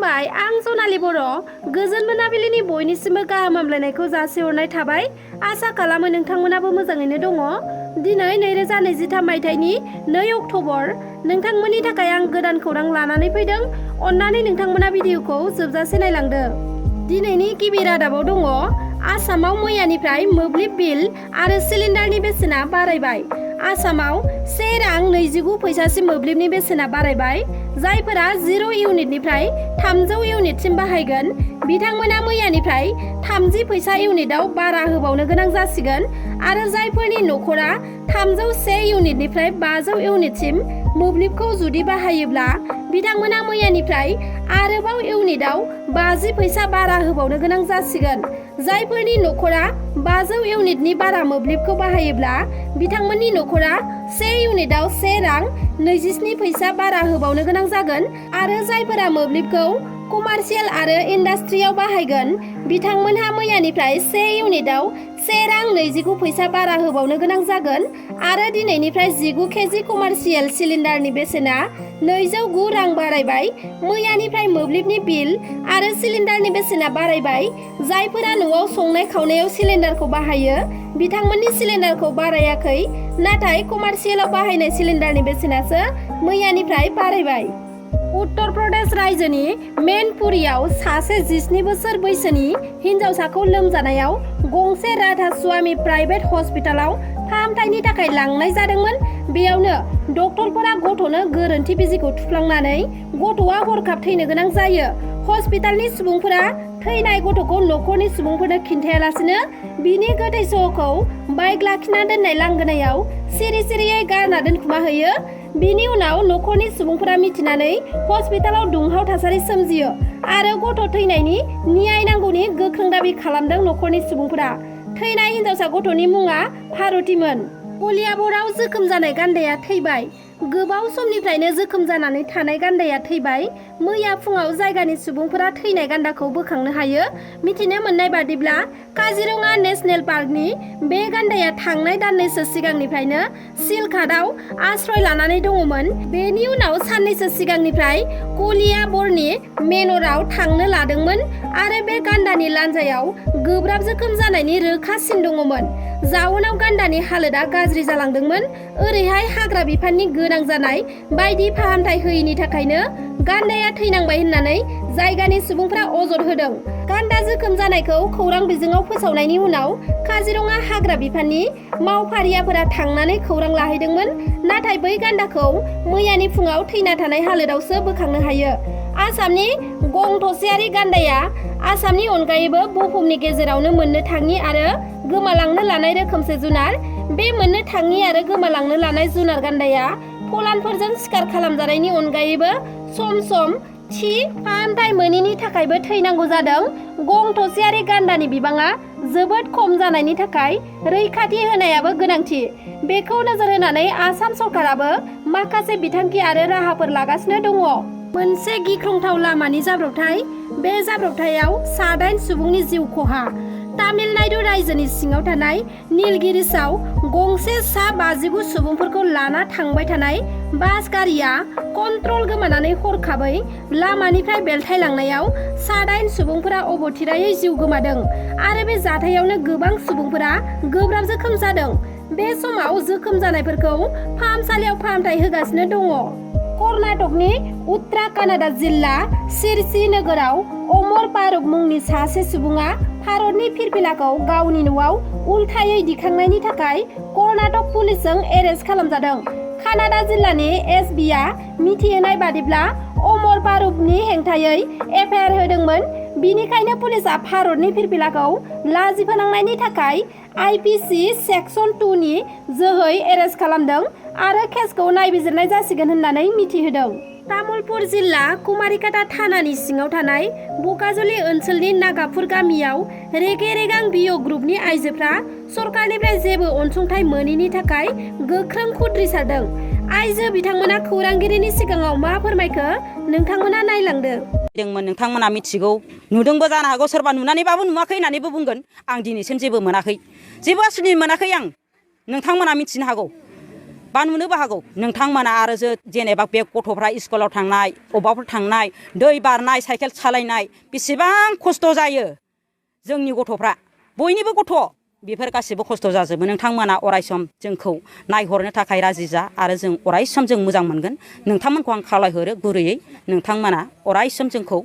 खुलुमबाय आं सनालि बर' गोजोन मोनाबिलिनि बयनिसिमबो गाहाम हामलायनायखौ जासिहरनाय थाबाय। आसा खालामो नोंथांमोनाबो मोजाङैनो दङ। दिनै 2023 मायथाइनि 2 अक्ट'बर नोंथांमोननि थाखाय आं गोदान खौरां लानानै फैदों। अन्नानै नोंथांमोना भिडिअखौ जोबजासे नायलांदो। दिनैनि गिबि रादाबाव दङ आसामाव मैयानिफ्राय मोब्लिब बिल आरो सिलिन्डारनि बेसेना बारायबाय। आसामाव 1 रां 29 फैसासिम मोब्लिबनि बेसेना बारायबाय। जायफोरा 0 इउनिटनिफ्राय 300 इउनिटसिम बाहायगोन बिथांमोना मैयानिफ्राय 30 फैसा इउनिटआव बारा होबावनो गोनां जासिगोन आरो जायफोरनि नखरा 301 इउनिटनिफ्राय 500 इउनिटसिम मोब्लिबखौ जुदि बाहायोब्ला बिथांमोना मैयानिफ्राय आरोबाव इउनिटआव 50 फैसा बारा होबावनो गोनां जासिगोन। जायफोरनि नखरा 500 इउनिटनि बारा मोब्लिबखौ बाहायोब्ला बिथांमोननि नखरा 1 इउनिटआव 1 रां 27 फैसा बारा होबावनो गोनां जागोन आरो जायफोरा मोब्लिबखौ कमार्शियेल आरो इन्डास्ट्रियाव बाहायगोन बिथांमोनहा मैयानिफ्राय 1 इउनिटआव 1 रां 29 फैसा बारा होबावनो गोनां जागोन आरो दिनैनिफ्राय 19 केजि कमार्शियेल सिलिन्डारनि बेसेना 209 रां बारायबाय। मैयानिफ्राय मोब्लिबनि बिल आरो सिलिन्डारनि बेसेना बारायबाय। जायफोरा न'आव संनाय खावनायाव सिलिन्डारखौ बाहायो बिथांमोननि सिलिन्डारखौ बारायाखै, नाथाय कमार्शियेलाव बाहायनाय सिलिन्डारनि बेसेनासो मैयानिफ्राय बारायबाय। उत्तर प्रदेश रायजोनि मैनपुरियाव सासे 17 बोसोर बैसोनि हिन्जावसाखौ लोमजानायाव गंसे राधा स्वामी प्राइभेट हस्पिटालाव फाहामथायनि थाखाय लांनाय जादोंमोन। बेयावनो डक्टरफोरा गथ'नो गोरोन्थि बिजिखौ थुफ्लांनानै गथ'आ हरखाब थैनो गोनां जायो। हस्पिटालनि सुबुंफोरा थैनाय गथ'खौ नखरनि सुबुंफोरनो खिन्थायालासिनो बिनि गोथै सह'खौ बाइक लाखिना दोननाय लांगोनायाव सिरि सिरियै गारना दोनखुमा होयो। बिनि उनाव नखरनि सुबुंफोरा मिथिनानै हस्पिटालाव दुंहाव थासारि सोमजियो आरो गथ' थैनायनि न्याय नांगौनि गोख्रों दाबि खालामदों नखरनि सुबुंफोरा। थैनाय हिन्जावसा गथ'नि मुङा भारतीमोन। कलियाबराव जोखोम जानाय गान्दाया थैबाय। गोबाव समनिफ्रायनो जोखोम जानानै थानाय गान्दाया थैबाय। मैया फुङाव जायगानि सुबुंफोरा थैनाय गान्दाखौ बोखांनो हायो। मिथिनो मोननाय बादिब्ला काजिरङा नेशनेल पार्कनि बे गान्दाया थांनाय दाननैसो सिगांनिफ्रायनो सिलकाटआव आश्रय लानानै दङमोन। बेनि उनाव साननैसो सिगांनिफ्राय कलियाबरनि मेनराव थांनो लादोंमोन आरो बे गान्दानि लान्जायाव गोब्राब जोखोम जानायनि रोखा सिन दङमोन। जाउनाव गान्दानि हालोदा गाज्रि जालांदोंमोन। ओरैहाय हाग्रा बिफाननि गोनां जानाय बायदि फाहामथाय होयैनि थाखायनो गान्दाया थैनांबाय होननानै जायगानि सुबुंफ्रा अजद होदों। गान्दा जोखोम जानायखौ खौरां बिजोङाव फोसावनायनि उनाव काजिरङा हाग्रा बिफाननि मावफारियाफोरा थांनानै खौरां लाहैदोंमोन। नाथाय बै गान्दाखौ मैयानि फुङाव थैना थानाय हालोदावसो बोखांनो हायो। आसामनि गं थसेयारि गान्दाया आसामनि अनगायैबो बुहुमनि गेजेरावनो मोननो थाङि आरो गोमालांनो लानाय रोखोमसे जुनार। बे मोननो थाङि आरो गोमालांनो लानाय जुनार गान्दाया फलानफोरजों सिखार खालामजानायनि अनगायैबो सम सम थि फाहामथाय मोनैनि थाखायबो थैनांगौ जादों। गं थसेयारि गान्दानि बिबाङा जोबोद खम जानायनि थाखाय रैखाथि होनायाबो गोनांथि। बेखौ नोजोर होनानै आसाम सरकाराबो माखासे बिथांखि आरो राहाफोर लागासिनो दङ। मोनसे गिख्रंथाव लामानि जाब्रबथाय। बे जाब्रबथायाव 8 सुबुंनि जिउ खहा। तामिलनाडु रायजोनि सिङाव थानाय नीलगिरिसआव गंसे सा 59 सुबुंफोरखौ लाना थांबाय थानाय बास गारिया कन्ट्रल गोमानानै हरखाबै लामानिफ्राय बेलथायलांनायाव 8 सुबुंफोरा अबथिरायै जिउ गोमादों आरो बे जाथायावनो गोबां सुबुंफोरा गोब्राब जोखोम जादों। बे समाव जोखोम जानायफोरखौ फाहामसालियाव फाहामथाय होगासिनो दङ। कर्नाटकनि उत्तरा कन्नड़ा जिल्ला शिरसि नोगोराव अमर पारुक मुंनि सासे सुबुङा भारतनि फिरफिलाखौ गावनि न'आव उल्थायै दिखांनायनि थाखाय कर्नाटक पुलिसजों एरेस्ट खालामजादों। कानाडा जिल्लानि एसबिआ मिथिहोनाय बादिब्ला अमर पारुकनि हेंथायै एफआइआर होदोंमोन। बिनिखायनो पुलिसआ भारतनि फिरफिलाखौ लाजि फोनांनायनि थाखाय आइपिसि सेक्सन 2 नि जोहै एरेस्ट खालामदों आरो केसखौ नायबिजिरनाय जासिगोन होननानै मिथिहोदों। तामुलपुर जिल्ला कुमारिकाटा थानानि सिङाव थानाय बकाजुलि ओनसोलनि नागापुर गामियाव रेगे रेगां बिअ ग्रुपनि आइजोफ्रा सरकारनिफ्राय जेबो अनसुंथाइ मोनैनि थाखाय गोख्रों खुद्रिसारदों। आइजो बिथांमोना खौरांगिरिनि सिगाङाव मा फोरमायखो नोंथांमोना नायलांदो। नोंथांमोना मिथिगौ, नुदोंबो जानो हागौ, सोरबा नुनानैबाबो नुवाखै होननानैबो बुंगोन। आं दिनैसिम जेबो मोनाखै, जेबो आसनि मोनाखै आं। नोंथांमोना मिथिनो हागौ। बा नुनोबो हागौ नोंथांमोना आरो जेनेबा बे गथ'फ्रा स्कुलाव थांनाय अबावबाफोर थांनाय दै बारनाय साइकेल सालायनाय बेसेबां खस्थ' जायो जोंनि गथ'फ्रा बयनिबो गथ' बेफोर गासिबो खस्थ' जाजोबो नोंथांमोना अरायसम जोंखौ नायहरनो थाखाय राजि जा आरो जों अरायसम जों मोजां मोनगोन नोंथांमोनखौ आं खावलायहरो गुरैयै नोंथांमोना अरायसम जोंखौ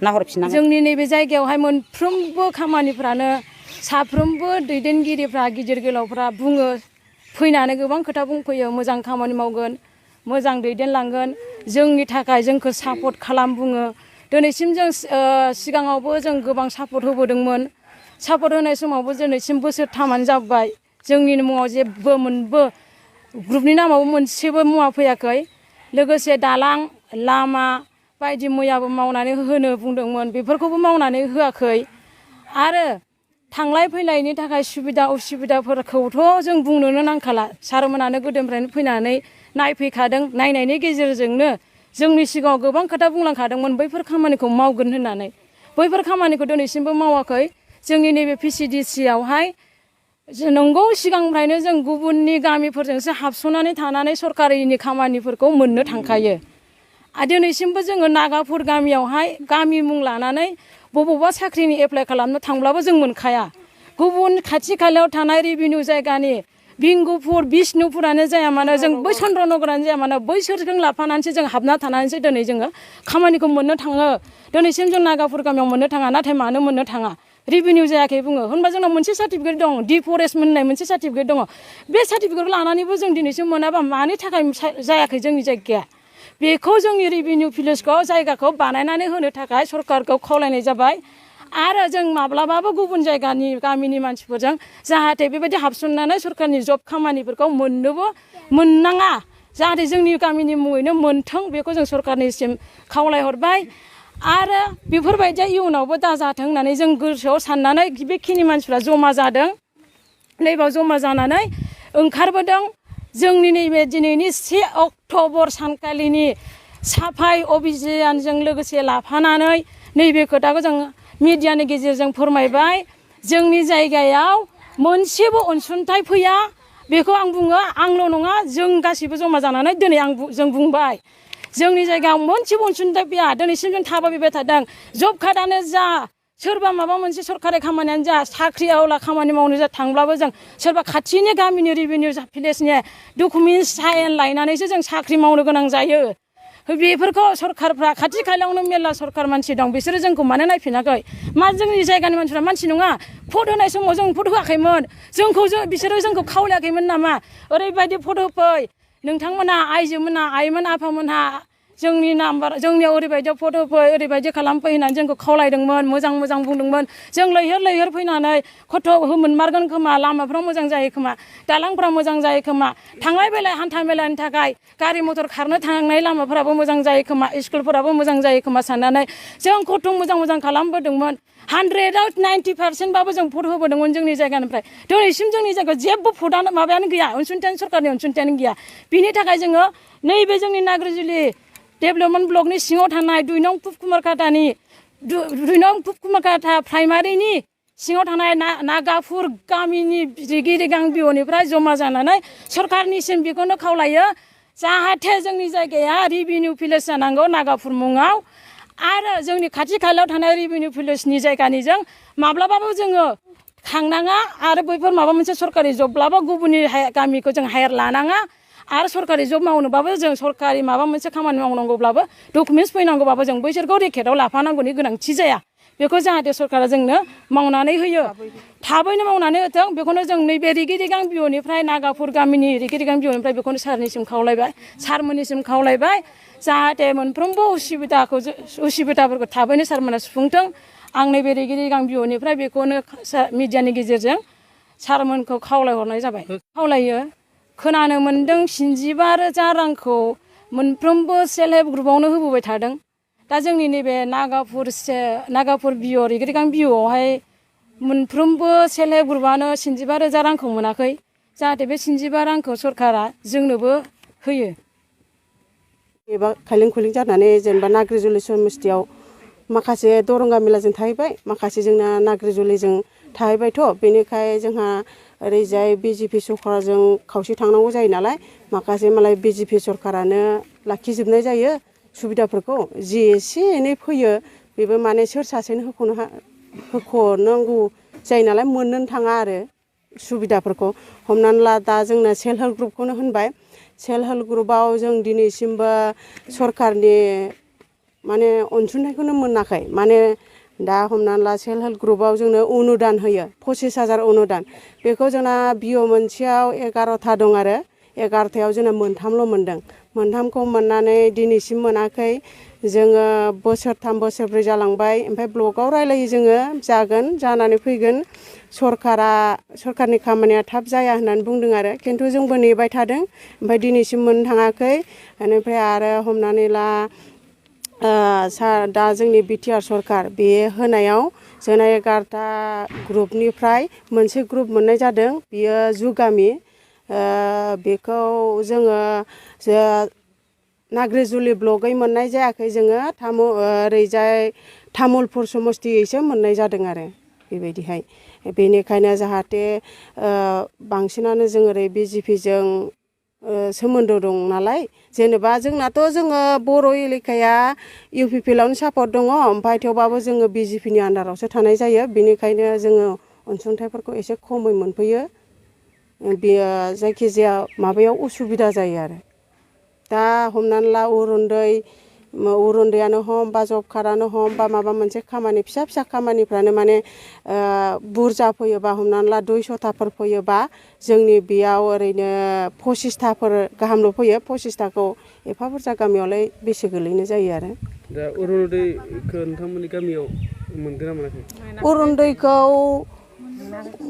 नाहरफिननांगोन जोंनि नैबे जायगायावहाय मोनफ्रोमबो खामानिफ्रानो साफ्रोमबो दैदेनगिरिफ्रा गिदिर गोलावफ्रा बुङो फैनानै गोबां खोथा बुंफैयो मोजां खामानि मावगोन मोजां दैदेनलांगोन जोंनि थाखाय जोंखौ सापर्ट खालाम बुङो दिनैसिम जों सिगाङावबो जों गोबां सापर्ट होबोदोंमोन सापर्ट होनाय समावबो दिनैसिम बोसोरथामानो जाबाय जोंनि मुङाव जेबो मोनबो ग्रुपनि नामावबो मोनसेबो मुवा फैयाखै लोगोसे दालां लामा बायदि मैयाबो मावनानै होनो बुंदोंमोन बेफोरखौबो मावनानै होआखै आरो थांलाय फैलायनि थाखाय सुबिदा उसुबिदाफोरखौथ' जों बुंनोनो नांखाला सारमोनानो गोदोनिफ्रायनो फैनानै नायफैखादों नायनायनि गेजेरजोंनो जोंनि सिगाङाव गोबां खोथा बुंलांखादोंमोन बैफोर खामानिखौ मावगोन होननानै बैफोर खामानिखौ दिनैसिमबो मावाखै जोंनि नैबे PCDC-आवहाय नंगौ सिगांनिफ्रायनो जों गुबुननि गामिफोरजोंसो हाबस'नानै थानानै सरकारिनि खामानिफोरखौ मोननो थांखायो आरो दिनैसिमबो जोङो नागापुर गामियावहाय गामि मुं लानानै बबावबा साख्रिनि एप्लाइ खालामनो थांब्लाबो जों मोनखाया गुबुन खाथि खालायाव थानाय रेभिनिउ जायगानि बिंगुपुर बिष्णुपुरानो जाया मानो जों बै चन्द्रनगरानो जाया मानो बैसोरजों लाफानानैसो जों हाबना थानानैसो दिनै जोङो खामानिखौ मोननो थाङो दिनैसिम जों नागापुर गामियाव मोननो थाङा नाथाय मानो मोननो थाङा रेभिनिउ जायाखै बुङो होनबा जोंनाव मोनसे सार्टिफिकेट दं डिफरेस्ट मोननाय मोनसे सार्टिफिकेट दङ बे सार्टिफिकेटखौ लानानैबो जों दिनैसिम मोनाबा मानि थाखाय जायाखै जोंनि जायगाया बेखौ जोंनि रेभिनिउ भिलेजखौ जायगाखौ बानायनानै होनो थाखाय सरकारखौ खावलायनाय जाबाय आरो जों माब्लाबाबो गुबुन जायगानि गामिनि मानसिफोरजों जाहाथे बेबायदि हाबसननानै सरकारनि जब खामानिफोरखौ मोननाङा जाहाथे जोंनि गामिनि मुङैनो मोनथों बेखौ जों सरकारनिसिम खावलायहरबाय आरो बेफोरबायदिया इयुनावबो दाजाथों होननानै जों गोसोआव साननानै बेखिनि मानसिफ्रा जमा जादों नैबाव जमा जानानै ओंखारबोदों जोंनि नैबे दिनैनि 1 अक्ट'बर सानखालिनि साफाइ अभियानजों लोगोसे लाफानानै नैबे खोथाखौ जों मिडियानि गेजेरजों फोरमायबाय जोंनि जायगायाव मोनसेबो अनसुंथाइ फैया बेखौ आं बुङो आंल' नङा जों गासिबो जमा जानानै दिनै जों बुंबाय जोंनि जायगायाव मोनसेबो अनसुंथाइ फैया दिनैसिम जों थाबायबाय थादों जब कार्डआनो जा सोरबा माबा मोनसे सरकारि खामानियानो जा साख्रि आवला खामानि मावनो जा थांब्लाबो जों सोरबा खाथिनि गामिनि रेभिनिउ भिलेजनि डकुमेन्टस साइन लायनानैसो जों साख्रि मावनो गोनां जायो बेफोरखौ सरकारफ्रा खाथि खालायावनो मेरला सरकार मानसि दं बिसोरो जोंखौ मानो नायफिनाखै मा जोंनि जायगानि मानसिफ्रा मानसि नङा भट होनाय समाव जों भट होआखैमोन बिसोरो जोंखौ खावलायाखैमोन नामा ओरैबायदि भट होफै नोंथांमोना आइजोमोना आइमोन आफामोनहा जोंनियाव ओरैबायदि भट होफै ओरैबायदि खालामफै होननानै जोंखौ खावलायदोंमोन मोजां बुंदोंमोन जों लैहोर फैनानै खथ' मोनमारगोन खोमा लामाफ्राव मोजां जायो खोमा दालांफ्रा मोजां जायो खोमा थांलाय फैलाय हान्था मेलानि थाखाय गारि मथर खारनो थांनाय लामाफोराबो मोजां जायो खोमा स्कुलफोराबो मोजां जायो खोमा साननानै जों खथ' मोजां खालामबोदोंमोन 100आव 90% बाबो जों भट होबोदोंमोन जोंनि जायगानिफ्राय दिनैसिम जोंनि जायगायाव जेबो भटआनो माबायानो गैया अनसुंथायानो सरकारनि अनसुंथायानो गैया बिनि थाखाय जोङो नैबे जोंनि नाग्रिजुलि डेभेलपमेन्ट ब्लकनि सिङाव थानाय 2 नं पुबकुमारकाटा प्राइमारिनि सिङाव थानाय नागापुर गामिनि रिगिरिगां बिअनिफ्राय जमा जानानै सरकारनिसिम बेखौनो खावलायो जाहाथे जोंनि जायगाया रेभिनिउ भिलेज जानांगौ नागापुर मुङाव आरो जोंनि खाथि खालायाव थानाय रेभिनिउ भिलेजनि जायगानिजों माब्लाबाबो जोङो थांनाङा आरो बैफोर माबा मोनसे सरकारि जबब्लाबो गुबुननि गामिखौ जों हायार लानाङा आरो सरकारि जब मावनोबाबो जों सरकारि माबा मोनसे खामानि मावनांगौब्लाबो डकुमेन्टस फैनांगौबाबो जों बैसोरखौ रेकेटआव लाफानांगौनि गोनांथि जाया बेखौ जाहाथे सरकारा जोंनो मावनानै होयो थाबैनो मावनानै होथों बेखौनो जों नैबे रिगिरिगां बिअनिफ्राय नागापुर गामिनि रिगिरिगां बिअनिफ्राय बेखौनो सारमोननिसिम खावलायबाय जाहाथे मोनफ्रोमबो उसुबिदाफोरखौ थाबैनो सारमोना सुफुंथों आं नैबे रिगिरिगां बिअनिफ्राय बेखौनो मिडियानि गेजेरजों सारमोनखौ खावलायहरनाय जाबाय खावलायो खोनानो मोन्दों 75,000 रांखौ मोनफ्रोमबो सेल्फ हेल्प ग्रुपआवनो होबोबाय थादों दा जोंनि नैबे नागापुर बिअ रिगिरिगां बिअआवहाय मोनफ्रोमबो सेल्फ हेल्प ग्रुपआनो 75,000 रांखौ मोनाखै जाहाथे बे 75 रांखौ सरकारा जोंनोबो होयो एबा खायलें खुइलें जानानै जेनेबा नाग्रिजुलि समस्थियाव माखासे दरंगा मेलाजों थाहैबाय माखासे जोंना नाग्रिजुलिजों थाहैबायथ' बेनिखाय जोंहा ओरैजाय बिजेपि सरकारजों खावसे थांनांगौ जायो नालाय माखासे मालाय बिजेपि सरकारानो लाखिजोबनाय जायो सुबिदाफोरखौ जि एसे एनै फैयो बेबो माने सोर सासेनो होख'नांगौ जायो नालाय मोननोनो थाङा आरो सुबिदाफोरखौ हमनानै ला दा जोंना सेल्फ हेल्प ग्रुपखौनो होनबाय सेल्फ हेल्प ग्रुपआव जों दिनैसिमबो सरकारनि माने अनसुंथाइखौनो मोनाखै माने दा हमनानै ला सेल्फ हेल्प ग्रुपआव जोंनो अनुदान होयो 25,000 अनुदान बेखौ जोंना बिअ मोनसेयाव 11था दं आरो 11थायाव जोंना मोनथामल' मोनदों मोनथामखौ मोननानै दिनैसिम मोनाखै जोङो बोसोरथाम बोसोरब्रै जालांबाय ओमफ्राय ब्लकआव रायलायो जोङो जागोन जानानै फैगोन सरकारनि खामानिया थाब जाया होननानै बुंदों आरो खिन्थु जोंबो नेबाय थादों ओमफ्राय दिनैसिम मोननो थाङाखै बेनिफ्राय आरो हमनानै ला दा जोंनि बिटिआर सरकार बे होनायाव जोंना 11था ग्रुपनिफ्राय मोनसे ग्रुप मोननाय जादों बियो जुगामि बेखौ जोङो नाग्रिजुलि ब्लकै मोननाय जायाखै जोङो ओरैजाय तामुलपुर समस्तियैसो मोननाय जादों आरो बेबायदिहाय बेनिखायनो जाहाथे बांसिनानो जों ओरै बिजेपिजों सोमोन्दो दं नालाय जेनेबा जोंनाथ' जोङो बर' एलेकाया इउपिपिएलआवनो सापर्ट दङ ओमफ्राय थेवबाबो जोङो बिजेपिनि आन्दारावसो थानाय जायो बेनिखायनो जोङो अनसुंथाइफोरखौ एसे खमै मोनफैयो बेयो जायखिजाया माबायाव उसुबिदा जायो आरो दा हमनानै ला अरुनदयानो हम बा जब कार्डआनो हम बा माबा मोनसे खामानि फिसा फिसा खामानिफ्रानो माने बुरजा फैयोबा हमनानै ला 200थाफोर फैयोबा जोंनि बेयाव ओरैनो 25थाफोर गाहामल' फैयो 25थाखौ एफा बुरजा गामियावलाय बेसे गोलैनो जायो आरो दा अरुनदयखौ नोंथांमोननि गामियाव मोनगोन ना मोनाखै अरुनदयखौ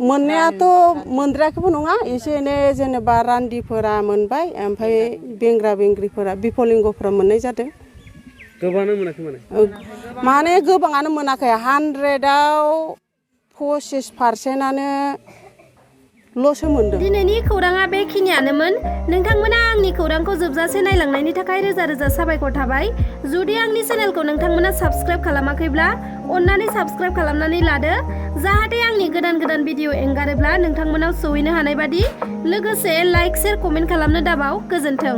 मोननायाथ' मोनद्रायाखैबो नङा एसे एनै जेनेबा रान्दिफोरा मोनबाय ओमफ्राय बेंग्रा बेंग्रिफोरा बिफलिंगफोरा मोननाय जादों गोबाङानो मोनाखै माने गोबाङानो मोनाखै 100आव 25%आनो ल'सो मोनदों दिनैनि खौराङा बेखिनियानोमोन नोंथांमोना आंनि खौरांखौ जोबजासे नायलांनायनि थाखाय रोजा रोजा साबायखर थाबाय जुदि आंनि चेनेलखौ नोंथांमोना साबस्क्राइब खालामाखैब्ला अन्नानै साबस्क्राइब खालामनानै लादो जाहाथे आंनि गोदान गोदान भिडिअ एंगारोब्ला नोंथांमोनाव सौहैनो हानाय बादि लोगोसे लाइक शेयार कमेन्ट खालामनो दाबाव गोजोन्थों।